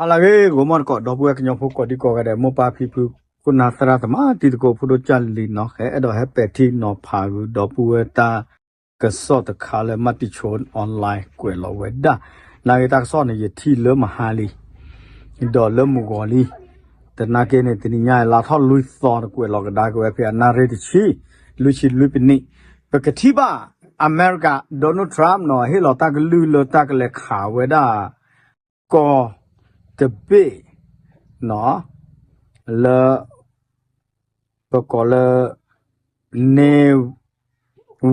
ဟါလၢအဂ့ၤ ဂီၤမီၢ်တကိး ဒီပုၢ်ဝဲၢ်ကညီဖိကိးဒံကိးဂၤဒဲး မိၢ်ပၢ်ဖံဖု ခိၣ်နၢ်သရၣ်သမါ တံၤသကိးဖိဒိၣ်ကၢ်လံၤနီၤ ဃဲအဲၣ်ဒိးဟဲပဲာ်ထံနီၤဖးဂုာ် ဒီပုၢ်ဝဲၢ်တၢ်ကစီၣ်တခါလၢ မၤတံၤဆိ online ကွဲးလီၤဝဲဒၣ်, နာ်က့တၢ်ကစီၣ်န့ၣ် ယထံၣ်လၢမဟါလံ ဒီးလၢမုၢ်ဂီၤလံ, သနာ်က့န့ၣ် တနံၤညါအံၤ လါထီၣ်လွံၢ်သီတကွဲးလီၤကဒါက့ၤဝဲဖဲအနၣ်ရံၣ်တဆံ, လွံၢ်ဆံလွံၢ်ပနံး, ပကထံၣ်ဘၣ် အမဲရကၤ Donald Trump နီၤ ဟ့ၣ်လီၤတၢ်ကလုၢ်လၢတၢ်ကလဲၤခးဝဲဒၣ် ကီၢ်တဘ့ၣ်နီၤ လၢ ပကိးလၢ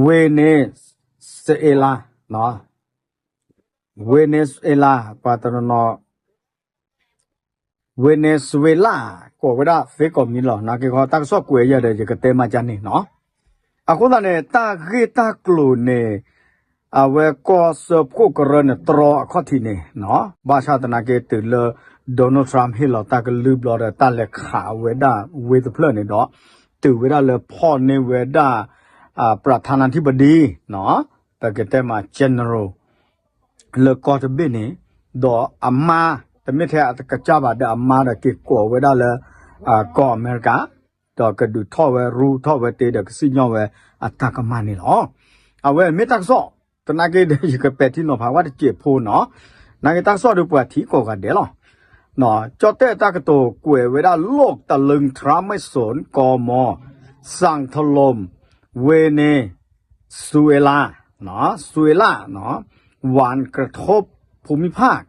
Venezuela, Venezuela ပှၤတနီၤနီၤ Venezuela ကိးဝဲဒၣ်သ့ကိးမံၤလီၤ. နာ်က့ခီ တၢ်ကစီၣ်ကွဲးယၤဒီး ယကတဲမၤကန့ၣ်နီၤ. အဃိသတးန့ၣ် တၢ်ဂ့ၢ်တၢ်ကျိၤန့ၣ် အဝဲကီၢ်စၢဖှိၣ်ကရၢန့ၣ် တြီအခီၣ်ထံးန့ၣ်နီၤ, ဘၣ်ဆၣ်သနာ်က့တုၤလၢ Donald Trump ဟ့ၣ်လီၤတၢ်ကလုၢ်ဘျီဒီး တၢ်လဲၤခးဝဲဒၣ်ဝ့ၢ်တဖျၢၣ်န့ၣ်ဒီး တုၤဝဲဒၣ်လၢဖီၣ်န့ၢ်ဝဲဒၣ် ပြဌာနာธิบดีနီၤ, ပကတဲမး general လၢကီၢ်တဘ့ၣ်န့ၣ်, ဒီးအမါ တမ့ၢ်ထဲအကစၢ်ဘၣ်ဒီးအမါဒီးက့ၤကိးဝဲဒၣ်လၢ ကီၢ်အမဲရကၤ, ဒီးကဒုးထီၣ်ဝဲရူထီၣ်ဝဲတ့ဒီးကစံၣ်ညီၣ်ဝဲအတၢ်ကမၣ်န့ၣ်လီၤ. အဝဲမ့ၢ်တၢ်ကစီၣ် သနာ်က့ဒီးယကပဲာ်ထံနီၤဖးဝဲတစဲးဖိနီၤ, နာ်က့တၢ်ကစီၣ်ဒီးပှၤထံၣ်ကိးဂၤဒဲးလီၤ. ကၠီၣ်တဲၣ်တၢ်ကတိၤကွဲးဝဲဒၣ် โลกตะลึง ทรัมป์ไม่สน กม. สั่งถล่ม เวเนซุเอลา ซุเอลา หวังกระทบภูมิภาค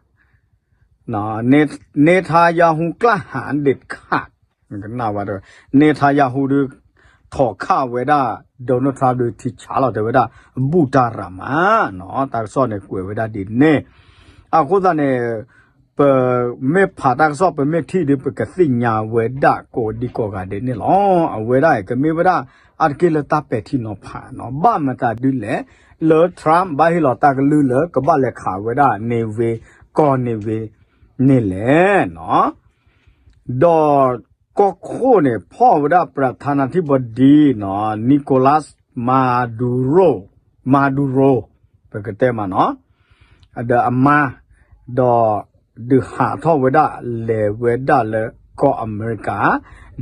เนทาญาฮูกล้าหาญเด็ดขาด เนทาญาฮู ဒုး ထီၣ်ခးဝဲဒၣ် Donald Trump ဒုးထံဆးလီၤတဲဝဲဒၣ် ဘူၣ်တၢ်ရၤမးနီၤ, တၢ်ကစီၣ်န့ၣ်ကွဲးဝဲဒၣ်ဒ်န့ၣ်, အဃိသတးန့ၣ် ပမ့ၢ်ဖးတၢ်ကစီၣ် ပမ့ၢ်ထံၣ်ဒီး ပကသ့ၣ်ညါဝဲဒၣ်ကိးဒံကိးဂၤဒဲးန့ၣ်လီၤ. အဝဲဒၣ်အံၤ ကမ့ၢ်ဝဲဒၣ် အါတက့ၢ်လၢတၢ်ပဲာ်ထံနီၤဖးနီၤ, ဘၣ်မတၤဒုလဲၣ်, လၢ Trump ဘၣ်ဟ့ၣ်လီၤတၢ်ကလုၢ်လၢ ကဘၣ်လဲၤခးဝဲဒၣ် နေဝ့ ကီၢ် နေဝ့ န့ၣ်လဲၣ်နီၤ. ဒီးကီၢ်ခိၣ်န့ၣ် ဖီၣ်ဝဲဒၣ် ประธานาธิบดีနီၤ Nicolas Maduro, Maduro ပကတဲမးနီၤ, ဒီးအမါ, ဒီးဒုးဟးထီၣ်ဝဲဒၣ် လဲၤဝဲဒၣ်လၢကီၢ်အမဲရကၤ,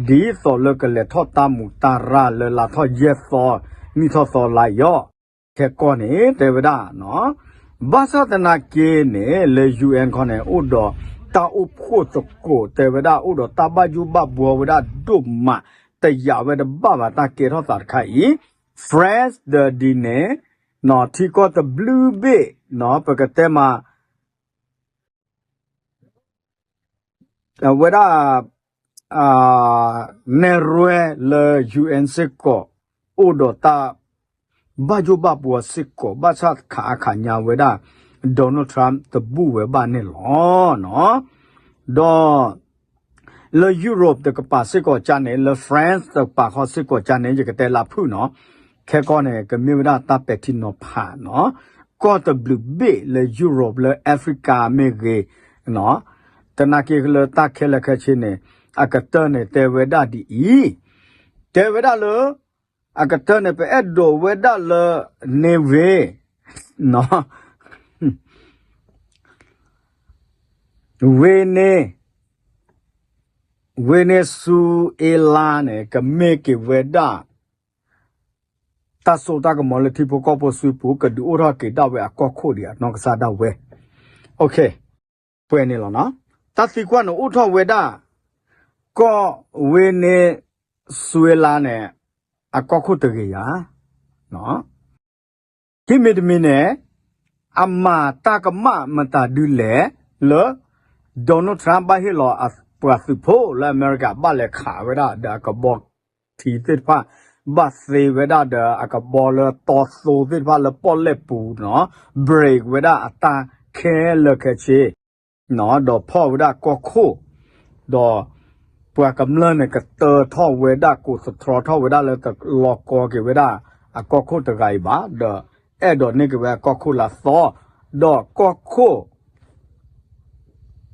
ဒ်သိးလၢကလဲၤထီၣ်တၢ်မူးတၢ်ရၣ်လၢလါထီၣ်ယဲၢ်သီ, နံၣ်ထီၣ်သီလါအံၤအီၤ, ခဲကီၢ်န့ၣ် တဲဝဲဒၣ်နီၤ, ဘၣ်ဆၣ်သနာ်က့န့ၣ် လၢ ယူဢၣ် ခီန့ၣ် အိၣ်ဒီးတၢ်အိၣ်ဖှိၣ်သကိး တဲဝဲဒၣ် အိၣ်ဒီးတၢ်ဘၣ်ယိၣ်ဘၣ်ဘှီဝဲဒၣ်ဒိၣ်မး, တယာ်ဝဲတဘၣ်ဘၣ်တၢ်ကဲထီၣ်သးတခါအံၤ, France ဒီးဒ်န့ၣ်နီၤ ထံကီၢ်တဘျုးဘ့ၣ်နီၤ ပကတဲမး အဝဲဒၣ် နဲၣ်ရွဲလၢ ယူဢၣ် စ့ၢ်ကီး အိၣ်ဒီးတၢ်ဘၣ်ယိၣ်ဘၣ်ဘှီစ့ၢ်ကီး ဘၣ်ဆၣ်ခးအါခးညါဝဲဒၣ် Donald Trump တဘူၣ်ဝဲဘၣ်န့ၣ်လီၤ. ဒီး လၢ Europe တကပၤစ့ၢ်ကီးကါန့ၣ် လၢ France တကပၤဃီစ့ၢ်ကီးကါန့ၣ် ယကတဲလၢဖုၣ်နီၤ, ခဲကီၢ်န့ၣ် ကမ့ၢ်ဝဲဒၣ်တၢ်ပဲာ်ထံနီၤဖးနီၤ, ကီၢ်တဘျုးဘ့ၣ်လၢ Europe လၢ Africa မ့ၢ်ဂ့ၤနီၤ, သနာ်က့လၢတၢ်ခဲလၢာ်ခဲဆ့န့ၣ် အကတၢၢ်န့ၣ်တဲဝဲဒၣ်ဒ်အံၤ, တဲဝဲဒၣ်လၢ အကတၢၢ်န့ၣ် ပအဲၣ်ဒိးဝဲဒၣ်လၢ နေဝ့ နီၤ, ဝ့န့ၣ် ဝ့န့ၣ်စူအ့လါန့ၣ် ကမ့ၢ်က့ၤဝဲဒၣ် တၢ်စိတၢ်ကမီၤလၢထံဖိကီၢ်ဖိစုပူၤ ကဒုးအိၣ်ထီၣ်က့ၤဒၣ်ဝဲအကီၢ်ခိၣ်ဒံးအနီၢ်ကစၢ်ဒၣ်ဝဲ, ပှဲၤန့ၣ်လီၤနီၤ. တၢ်သံကွၢ်န့ၣ်အိၣ်ထီၣ်ဝဲဒၣ် ကီၢ်ဝ့န့ၣ်စူအ့လါန့ၣ် အကီၢ်ခိၣ်တဂ့ၤယၤ ခံမံၤတမံၤန့ၣ် အမၤတၢ်ကမၣ်မတၤဒုလဲၣ် လၢ Donald Trump ဘၣ်ဟ့ၣ်လီၤအပှၤသုးဖိလၢအမဲရကၤ ဘၣ်လဲၤခးဝဲဒၣ်ဒီးအကဘီ ထံသ့ၣ်တဖၣ် ဘၣ်သ့ဝဲဒၣ်ဒီးအကဘီလၢတီသိသ့ၣ်တဖၣ်လၢပီၣ်လဲၣ်ပူၤနီၤ break ဝဲဒၣ်အတၢ်ခဲလၢာ်ခဲဆ့ ဒီးဖီၣ်ဝဲဒၣ်ကီၢ်ခိၣ်, ဒီးပှၤကမျၢၢ်န့ၣ် ကတၢထီၣ်ဝဲဒၣ် ကိးသတြီထီၣ်ဝဲဒၣ်လၢတလီၤကီက့ၤဝဲဒၣ်အကီၢ်ခိၣ်တဂၤအံၤဘၣ်, ဒီးအဲၣ်ဒိးန့ၢ်က့ၤဝဲအကီၢ်ခိၣ်လၢအသီ, ဒီးကီၢ်ခိၣ်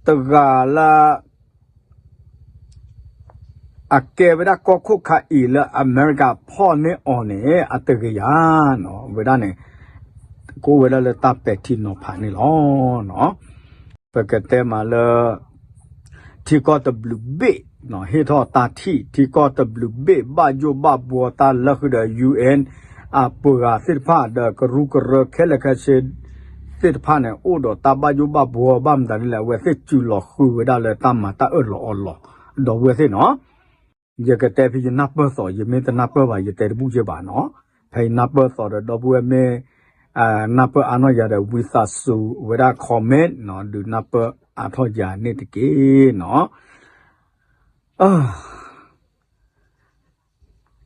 တဂၤလၢ အကဲဝဲဒၣ်ကီၢ်ခိၣ်ခါအံၤလၢအမဲရကၤဖီၣ်န့ၢ်အီၤန့ၣ် အတဂ့ၤယၤနီၤ, ဝဲဒၣ်န့ၣ် ကအိၣ်ဝဲဒၣ်လၢတၢ်ပဲာ်ထံနီၤဖးန့ၣ်လီၤ. ပကတဲမးလၢ ထံကီၢ်တဘျုးဘ့ၣ်, ဟ့ၣ်ထီၣ်တၢ်ထံၣ်ထံကီၢ်တဘျုးဘ့ၣ် ဘၣ်ယိၣ်ဘၣ်ဘှီတၢ်လၢဃုာ်ဒီး ယူဢၢၣ် အပှၤဂၤသ့ၣ်တဖၣ်ဒီးကရူၢ်ကရၢခဲလၢာ်ခဲဆ့သ့ၣ်တဖၣ်န့ၣ် အိၣ်ဒီးတၢ်ဘၣ်ယိၣ်ဘၣ်ဘှီဘၣ်မတၤဒ်လဲၣ် အဝဲသ့ၣ်စူၤလီၤဃုာ်ဝဲဒၣ်လၢတၢ်မၤတၢ်အၢၣ်လီၤအီလီၤ ဒီပုၢ်ဝဲၢ်သ့ၣ်နီၤ ယကတဲဖဲယနၢ်ပၢၢ်သီး ယမ့ၢ်တနၢ်ပၢၢ်ဘၣ် ယတဲတဘူၣ်ယဲၢ်ဘၣ်နီၤ ဖဲယနၢ်ပၢၢ်သီးဒီး ဒီပုၢ်ဝဲၢ်မ့ၢ် နၢ်ပၢၢ်အါနီၢ်ယၤဒီး ဝံသးစူၤဝဲဒၣ် comment နီၤ ဒုးနၢ်ပၢၢ်အါထီၣ်ယၤန့ၣ်တက့ၢ်နီၤ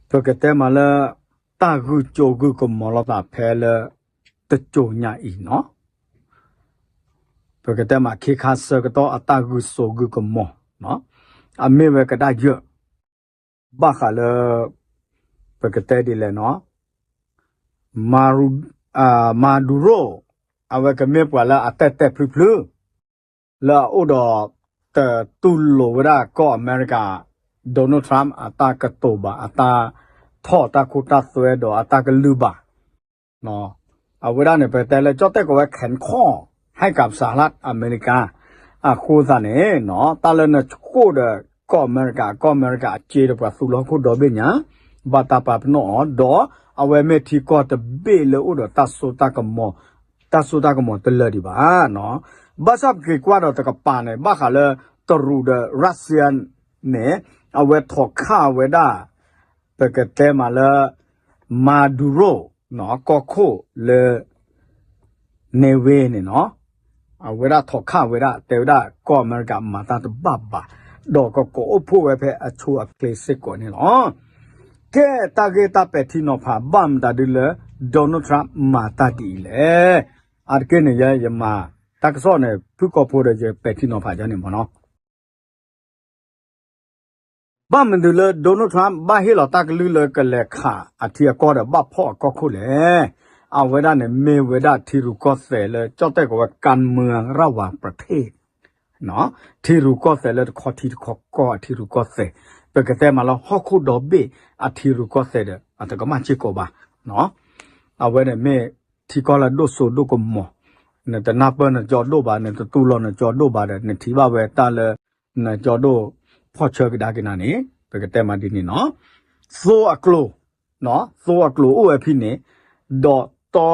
ပကတဲမးလၢ တၢ်ဂုၢ်ကၠိဂုၢ်ကမီၤလိာ်သးဖဲလၢ တကၠိညါအံၤနီၤ ပကတဲမးခ့ခါဆၢကတီၢ်အတၢ်ဂုၢ်စိဂုၢ်ကမီၤ အမ့ၢ်ဝဲကဒါယၢၢ် ဘၣ်ဃးလၢ ပကတဲဒ်လဲၣ်နီၤ Maduro အဝဲကမ့ၢ်ပှၤလၢအတဲာ်တဲာ်ဖျုဖျု လၢအအိၣ်ဒီး တတူၢ်လိာ်ဝဲဒၣ်ကီၢ်အမဲရကၤ Donald Trump အတၢ်ကတိၤဘၣ် အတၢ်ထီၣ်တၢ်ခိတၢ်သွဲဒီးအတၢ်ကလုၢ်ဘၣ် အဝဲဒၣ်န့ၣ် ပတဲလၢကၠီၣ်တဲၣ်ကဝဲ ခဲနခီ ဟဲကးပစးလၢအမဲရကၤ အဃိသတးန့ၣ် တၢ်လၢနဃိၣ်ဒီးကီၢ်အမဲရကၤ ကီၢ်အမဲရကၤအစ့ဒီးပှၤသူလီၤဟီၣ်ခိၣ်ဒီဘ့ၣ်ညါ ဘၣ်တၢ်ပာ်ပနီၣ်အီၤ ဒီးအဝဲမ့ၢ်ထံကီၢ်တဘ့ၣ်လၢအိၣ်ဒီးတၢ်စိတၢ်ကမီၤ တၢ်စိတၢ်ကမီၤတလၢာ်ဒံးဘၣ် ဘၣ်ဆၣ်ပက့ၤကွၢ်ဒီးတကပၤန့ၣ် ဘၣ်ဃးလၢ တရူးဒီး Russia န့ၣ် အဝဲထီၣ်ခၣ်ဝဲဒၣ် ပကတဲမးလၢ Maduro ကီၢ်ခိၣ်လၢ Niue န့ၣ်နီၤ အဝဲဒၣ်ထီၣ်ခၣ်ဝဲဒၣ် တဲဝဲဒၣ်ကီၢ်အမဲရကၤမၤတၢ်တဘၣ်ဘၣ် ဒီးကကိးအိၣ်ဖှိၣ်ဝဲဖဲအဆိအချ့စ့ၢ်ကီးန့ၣ်လီၤ. ကဲတၢ်ဂ့ၢ်တၢ်ပဲာ်ထံနီၤဖးဘၣ်မတၤဒ်လၢ Donald Trump မၤတၢ်ဒ်အံၤလဲၣ်. အါတက့ၢ်န့ၣ် ယဲယမၤတၢ်ကစီၣ်န့ၣ် ဖုၣ်ကိာ်ဖိဒီးယပဲာ်ထံနီၤဖးယၤန့ၣ်မ့ၢ်နီၤ ဘၣ်မနုၤလၢ Donald Trump ဘၣ်ဟ့ၣ်လီၤတၢ်ကလုၢ်လၢကလဲၤခးအထံအကီၢ်ဒီးဘၣ်ဖီၣ်အကီၢ်ခိၣ်လဲၣ်. အဝဲဒၣ်န့ၣ်မ့ၢ်ဝဲဒၣ်ထံရူၢ်ကီၢ်သဲးလၢကၠီၣ်တဲၣ်ကဝဲ การเมืองระหว่างประเทศ ထံရူၢ်ကီၢ်သဲးလၢတခီထံတခီကီၢ်အထံရူၢ်ကီၢ်သဲး ပကတဲမးလၢဟီၣ်ခိၣ်ဒီဘ့ၣ်အထံရူၢ်ကီၢ်သဲးဒီး အတကမၣ်စ့ၢ်ကီးဘၣ် အဝဲန့ၣ်မ့ၢ်ထံကီၢ်လၢဒိၣ်စိဒိၣ်ကမီၤ, နတနၢ်ပၢၢ်နကၠီဒိၣ်ဘၣ်, နတတူၢ်လိာ်နကၠီဒိၣ်ဘၣ်ဒီး နထံၣ်ဘၣ်ဝဲတၢ်လၢ နကၠီဒိၣ်ဖီၣ်ဆၢကဒါက့ၤနၤန့ၣ် ပကတဲမးဒ်န့ၣ်နီၤ, သိအကျိၤ, သိအကျိၤအိၣ်ဝဲဖဲန့ၣ်, ဒီးတီချံ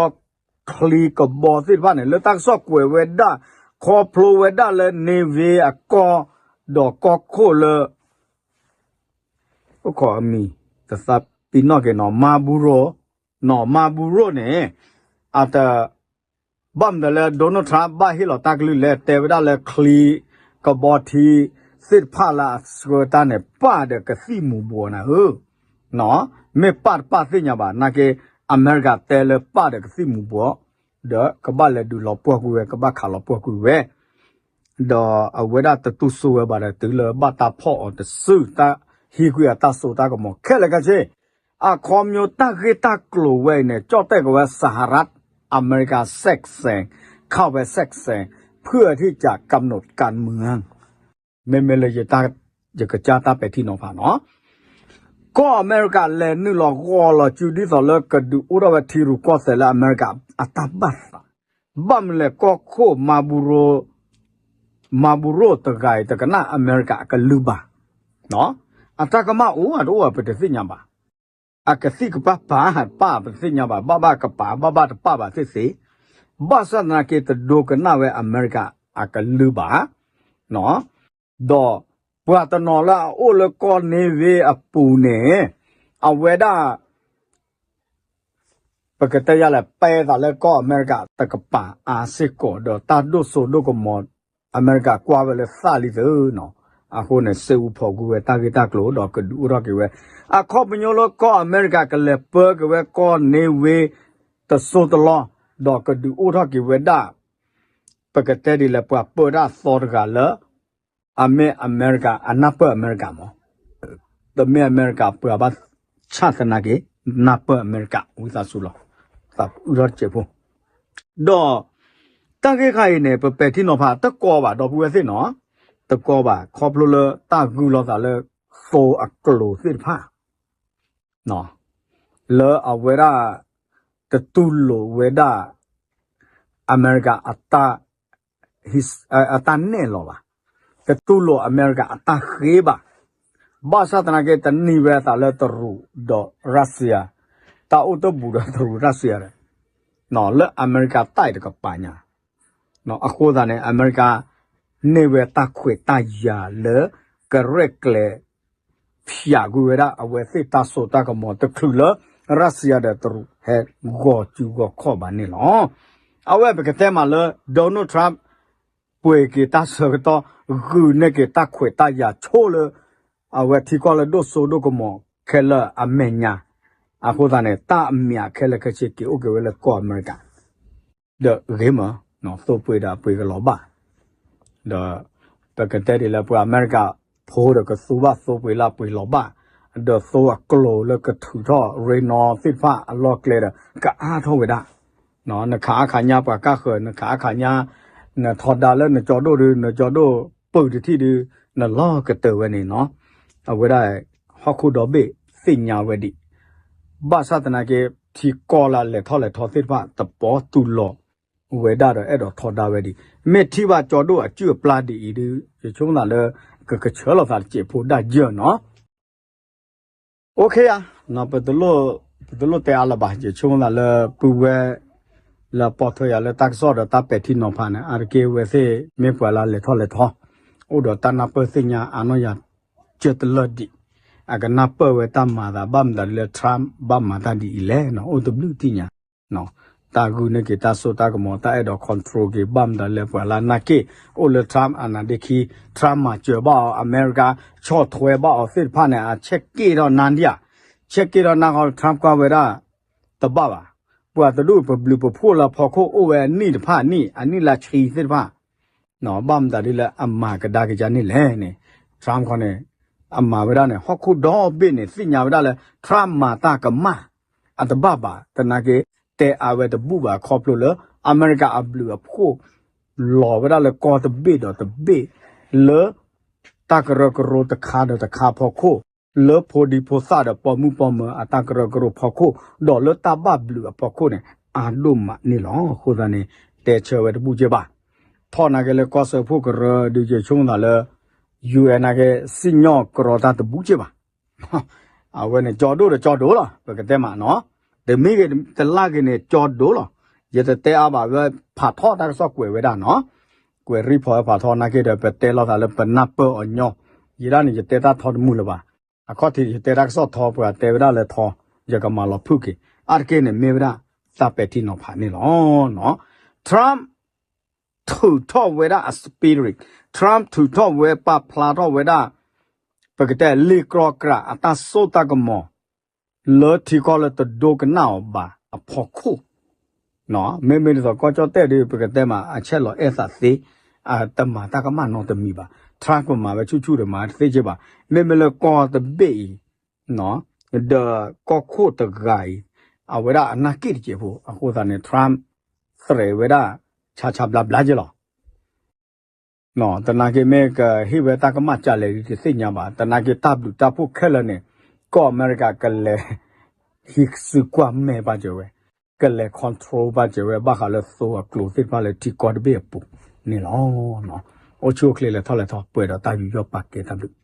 ကဘီသ့ၣ်တဖၣ်န့ၣ် လၢတၢ်ကစီၣ်ကွဲးဝဲဒၣ် ခီဖျိဝဲဒၣ်လၢ Niue အကီၢ်, ဒီးကီၢ်ခိၣ်လၢ အိၣ်ခိးအမံၤ တသးပ့ၤနီၣ်က့ၤနီၤ Maduro, နီၤ Maduro န့ၣ် အတ ဘၣ်မနုၤလၢ Donald Trump ဘၣ်ဟ့ၣ်လီၤတၢ်ကလုၢ်လဲၣ် တဲဝဲဒၣ်လၢချံကဘီထံသ့ၣ်တဖၣ်လၢအဆှၢတၢ်န့ၣ် ပၢ်ဒီးကသံၣ်မူၤဘှီးနၤဧၢ, မ့ၢ်ပၢ်တပၢ်သ့ၣ်ညါဘၣ် နာ်က့ အမဲရကၤတဲလၢပၢ်ဒီးကသံၣ်မူၤဘှီး, ဒီးကဘၣ်လဲၤဒုးလီၤပှီၢ်ကွံာ်ဝဲ ကဘၣ်ခးလီၤပှီၢ်ကွံာ်ဝဲ ဒီးအဝဲဒၣ်တတူၢ်ဆိဝဲဘၣ်ဒီး တုၤလၢဘၣ်တၢ်ဖီၣ်အီၤတစု တၢ်ဟံးကွံာ်အတၢ်စိတၢ်ကမီၤခဲလၢာ်ခဲဆ့, အခီပညီတၢ်ဂ့ၢ်တၢ်ကျိၤဝဲအံၤန့ၣ် ကၠီၣ်တဲၣ်ကဝဲ สหรัฐอเมริกาแทรกแซง, เข้าไปแทรกแซง เพื่อที่จะกำหนดการเมือง မ့မ့ၢ်လၢ ယကစၢ်တၢ်ပဲာ်ထံနီၤဖးနီၤ ကီၢ်အမဲရကၤလဲၤနုာ်လီၤဂီၤလီၤစုဒ်သိးလၢကဒုးအိၣ်ထီၣ်ဝဲထံရူၢ်ကီၢ်သဲးလၢအမဲရကၤအတၢ်ဘၣ်သး, ဘၣ်မနုၤလဲၣ်ကီၢ်ခိၣ် Maduro တဂၤအံၤ တကနၣ်အမဲရကၤအကလုၢ်ဘၣ်, အတၢ်ကမၣ်အိၣ်အတအိၣ်အပတသ့ၣ်ညါဘၣ်, အကသံၣ်ကပၢ်ပာ်ပာ်ပတသ့ၣ်ညါဘၣ်, ဘၣ်ဘၣ်ကပာ်ဘၣ်ဘၣ်တပာ်ဘၣ်သ့ၣ်သ့ၣ်, ဘၣ်ဆၣ်သနာ်က့တဒိကနၣ်ဝဲအမဲရကၤအကလုၢ်ဘၣ် ဒီးပှၤတနီၤလၢအအိၣ်လၢကီၢ် Niue အပူၤန့ၣ် အဝဲဒၣ် ပကတဲယၤလဲၣ် ပဲသးလၢကီၢ်အမဲရကၤတကပၤအါစ့ၢ်ကီး ဒီးတၢ်ဒိၣ်စိဒိၣ်ကမီၤ အမဲရကၤကွၢ်ဝဲလၢသၣ်လံသုနီၤ, အဃိန့ၣ် စ့အူဖီၣ်ကွံာ်ဝဲတၢ်ဂ့ၢ်တၢ်ကျိၤဒီးကဒုးအိၣ်ထီၣ်က့ၤဝဲ, အခီပညီလၢကီၢ်အမဲရကၤကလဲၤပၢက့ၤဝဲကီၢ် Niue တစိၢ်တလီၢ်, ဒီးကဒုးအိၣ်ထီၣ်က့ၤဝဲဒၣ် ပကတဲဒ်လဲၣ် ပှၤပၢတၢ်အသီတဂၤလၢ အမ့ၢ်အမဲရကၤ အနၢ်ပၢၢ်အမဲရကၤမး, တမ့ၢ်အမဲရကၤပှၤဘၣ်ဆၣ်သနာ်က့ နၢ်ပၢၢ်အမဲရကၤ ဝံသးစူၤလီၤ, သးအုးထီၣ်တစဲးဖိ, ဒီး တၢ်ဂ့ၢ်ခါအံၤန့ၣ် ပပဲာ်ထံနီၤဖးတကီဘၣ် ဒီပုၢ်ဝဲၢ်သ့ၣ်နီၤ, တကီဘၣ် ခီဖျိလၢတၢ်ဂုာ်လိာ်သးလၢ သိအကျိၤသ့ၣ်တဖၣ် လၢအဝဲဒၣ် တတူၢ်လိာ်ဝဲဒၣ် အမဲရကၤ အတၢ်နဲၣ်လီၤဘၣ်. တတူၢ်လိာ်အမဲရကၤအတၢ်ဃ့ဘၣ်. ဘၣ်ဆၣ်သနာ်က့ တနံၤဝဲအသးလၢတရူးဒီးရၢၡီယၤ, တၢ်အိၣ်တဘူၣ်ဒီးတရူးရၢၡီယၤဒီး လၢအမဲရကၤတၢ်အံၤတကပၤညါ, အဃိသတးန့ၣ် အမဲရကၤ န့ၢ်ဝဲတၢ်ခွဲးတၢ်ယာ်လၢ ကရဲၣ်ကျဲၤ ဖျးကွံာ်ဝဲဒၣ်အဝဲသ့ၣ်တၢ်စိတၢ်ကမီၤတချုးလၢ ရၢၡီယၤဒီးတရူးဟဲဂီၤစုဂီၤခီၣ်ဘၣ်န့ၣ်လီၤ. အဝဲပကတဲမးလၢ Donald Trump ပှ့ၤက့ၤတၢ်ဆၢကတီၢ် ဂုာ်န့ၢ်က့ၤတၢ်ခွဲးတၢ်ယာ်ဆိလၢ အဝဲထံကီၢ်လၢဒိၣ်စိဒိၣ်ကမီၤခဲလၢာ်အမဲာ်ညါ, အဃိသတးန့ၣ် တၢ်အမံၤအခဲလၢာ်ခဲဆ့က့ၤအိၣ်က့ၤဝဲလၢကီၢ်အမဲရကၤ ဒီးဂ့ၤမး, သိပှ့ၤဒီးအပှ့ၤကလီၤဘၣ်, ဒီး ပကတဲဒ်လၢပှၤအမဲရကၤဖိဒီးကသူဘၣ်သိပှ့ၤလၢအပှ့ၤလီၤဘၣ်, ဒီးသိအကျိၤလၢကထုးထီၣ်ရ့နီသ့ၣ်တဖၣ်အလီၢ်ကျဲဒီး ကအါထီၣ်ဝဲဒၣ်, နခးအါခးညါပှၤကါဃၢၤ နခးအါခးညါ နထီဒါလၢနကၠီဒိၣ်ဒီး နကၠီဒိၣ်ပၢၢ်တထံၣ်ဒီး နလီၤကတၢၢ်ဝဲန့ၣ်နီၤ, အဝဲဒၣ် ဟီၣ်ခိၣ်ဒီဘ့ၣ်သ့ၣ်ညါဝဲဒံး, ဘၣ်ဆၣ်သနာ်က့ ထံကီၢ်လၢလဲၤထီၣ်လဲၤထီသ့ၣ်တဖၣ် တပီတူၢ်လိာ်ဝဲဒၣ်ဒီးအဲၣ်ဒိးထီဒါဝဲဒံး, မ့ၢ်ထံၣ်ဘၣ်ကၠီဒိၣ်အစုၣ်အပျၢ်ဒ်အံၤဒီး ယဆိကမိၣ်သးလၢ ကကဆၢလီၤသးတစဲးဖိဒၣ်ယၢၢ်နီၤ အိၣ်ခ့ဧါ, ပတလိၣ်တဲအါလၢၤဘၣ်, ယဆိကမိၣ်သးလၢပုၢ်ဝဲၢ် လၢအပိာ်ထွဲယၤလၢတၢ်ကစီၣ်ဒီးတၢ်ပဲာ်ထံနီၤဖးန့ၣ် အါတက့ၢ်ဝဲသ့ၣ်မ့ၢ်ပှၤလၢအလဲၤထီၣ်လဲၤထီ, အိၣ်ဒီးတၢ်နၢ်ပၢၢ်သ့ၣ်ညါအါနီၢ်ယၤ ကၢတလၢာ်ဒံး, အကနၢ်ပၢၢ်ဝဲတၢ်မၤသး ဘၣ်မတၤဒ်လၢ Trump ဘၣ်မၤတၢ်ဒ်အံၤလဲၣ်နီၤ, အိၣ်တဘျုးသ့ၣ်ညါ တၢ်ဂုာ်န့ၢ်က့ၤတၢ်စိတၢ်ကမီၤ တၢ်အဲၣ်ဒိး control က့ၤ ဘၣ်မတၤလၢပှၤလၢအနာ်က့ၣ် အိၣ်လၢ Trump အနါဒ့ခံ, Trump မၤစၢၤဘၣ်အီၤ အမဲရကၤ ဆီၣ်ထွဲဘၣ်အီၤသ့ၣ်တဖၣ်န့ၣ် အဆဲးက့ၣ်ထီၣ်နါဒံးဧါ, ဆဲးက့ၣ်ထီၣ်နါဃီ Trump ကွၢ်ဝဲဒၣ် တဘၣ်ဘၣ်, ပှၤတဒူၣ်ပဘျုးပဖှိၣ်လၢဖီခိၣ်အိၣ်ဝဲအနံၣ်တဖၣ်အနံၣ် အနံၣ်လၢဆံသ့ၣ်တဖၣ် ဘၣ်မတၤဒ်လၢအမၤကဒါက့ၤန့ၣ်လဲၣ်န့ၣ်, Trump ခီန့ၣ် အမၤဝဲဒၣ်န့ၣ် ဟီၣ်ခိၣ်ဒီဘ့ၣ်န့ၣ် သ့ၣ်ညါဝဲဒၣ်လၢ Trump မၤတၢ်ကမၣ် အတဘၣ်ဘၣ်, သနာ်က့ တဲအါဝဲတဘူၣ်ဘၣ်ခီဖျိလၢ အမဲရကၤအဘျုးအဖှိၣ် လီၤဝဲဒၣ်လၢကီၢ်တဘ့ၣ်ဒီးတဘ့ၣ် လၢ တၢ်ကရၢကရိတခါဒီးတခါဖီခိၣ်, လၢဖိဒံဖိသၣ်ဒီးပိာ်မုၣ်ပိာ်မၢၤအတၢ်ကရၢကရိဖီခိၣ်, ဒီးလၢတၢ်ဘၣ်ဘျုးအဖီခိၣ်န့ၣ် အါဒိၣ်မးန့ၣ်လီၤ. အဃိသတးန့ၣ် တဲဆၢဝဲတဘူၣ်က့ဘၣ်. ထီၣ်နာ်က့လၢကီၢ်စၢဖှိၣ်ကရၢ ဒုးယဆိကမိၣ်သးလၢ ယူၢ်အဲၣ် နာ်က့ စံၣ်ညီၣ်ကရီတၢ်တဘူၣ်က့ဘၣ်. အဝဲန့ၣ် ကၠီဒိၣ်ဒီးကၠီဒိၣ်လီၤ ပကတဲမးနီၤ. တမ့ၢ်ဂ့ၤတလၢ်ဂ့ၤန့ၣ် ကၠီဒိၣ်လီၤ. ယတတဲအါဘၣ်ဝဲ ဖးထီတၢ်ကစီၣ်ကွဲးဝဲဒၣ်နီၤ. ကွဲး report ဝဲဖးထီနာ်က့ဒီး ပတဲလိာ်သးလၢပနၢ်ပၢၢ်အီၤညီ, ယဲဒၣ်န့ၣ် ယတဲတၢ်ထီတမုာ်လၢၤဘၣ်. အခီၣ်ထံးယတဲတၢ်ကစီၣ်ထီ ပှၤတဲဝဲဒၣ်လၢထီ, ယကမၤလီၤဖုၣ်က့ၤ. အါတက့ၢ်န့ၣ်မ့ၢ်ဝဲဒၣ် တၢ်ပဲာ်ထံနီၤဖးန့ၣ်လီၤ. Trump ထုးထီၣ်ဝဲဒၣ်အ spirit, Trump ထုးထီၣ်ဝဲ ပာ်ဖျါထီၣ်ဝဲဒၣ် ပကတဲလ့ၣ်ကြီကြးအတၢ်စိတၢ်ကမီၤ လၢထံကီၢ်လၢတဒိကနၣ်အီၤဘၣ်အဖီခိၣ်, မ့မ့ၢ်ဒ်သိးကီၢ်ကၠီၣ်တဲၣ်ဒီး ပကတဲမး အဆဲးလီၤအဲၣ်သးသ့, တမၤတၢ်ကမၣ်နီတမံၤဘၣ်. Trump ကမၤဝဲဆူၣ်ဆူၣ်ဒီးမၤတသ့က့ဘၣ်. မ့မ့ၢ်လၢကီၢ်တဘ့ၣ်အံၤ ဒီးကီၢ်ခိၣ်တဂၤအံၤ အဝဲဒၣ်အနၢ်က့ၣ်တစဲးဖိ အဃိသတးန့ၣ် Trump သရဲးဝဲဒၣ် ဆါဆါဘျါဘျါက့လီၤ. သနာ်က့မ့ၢ်ကဟ့ၣ်ဝဲတၢ်ကမၣ်ကလဲာ်ဒ်တသ့ၣ်ညါဘၣ်. သနာ်က့တၢ်ဘျုးတၢ်ဖှိၣ်ခဲလၢာ်န့ၣ် ကီၢ်အမဲရကၤကလဲၤ ဟံးစုကွၢ်မဲာ်ဘၣ်စၢၤဝဲ, ကလဲၤ control ဘၣ်စၢၤဝဲ ဘၣ်ဃးလၢသိအကျိၤသ့ၣ်တဖၣ်လၢထံကီၢ်တဘ့ၣ်အပူၤန့ၣ်လီၤ. အိၣ်ဆူၣ်အိၣ်ချ့လဲၤထီၣ်လဲၤထီ ပှဲၤဒီးတၢ်ယူးယီၣ်ပာ်ကဲတၢ်ဘျုး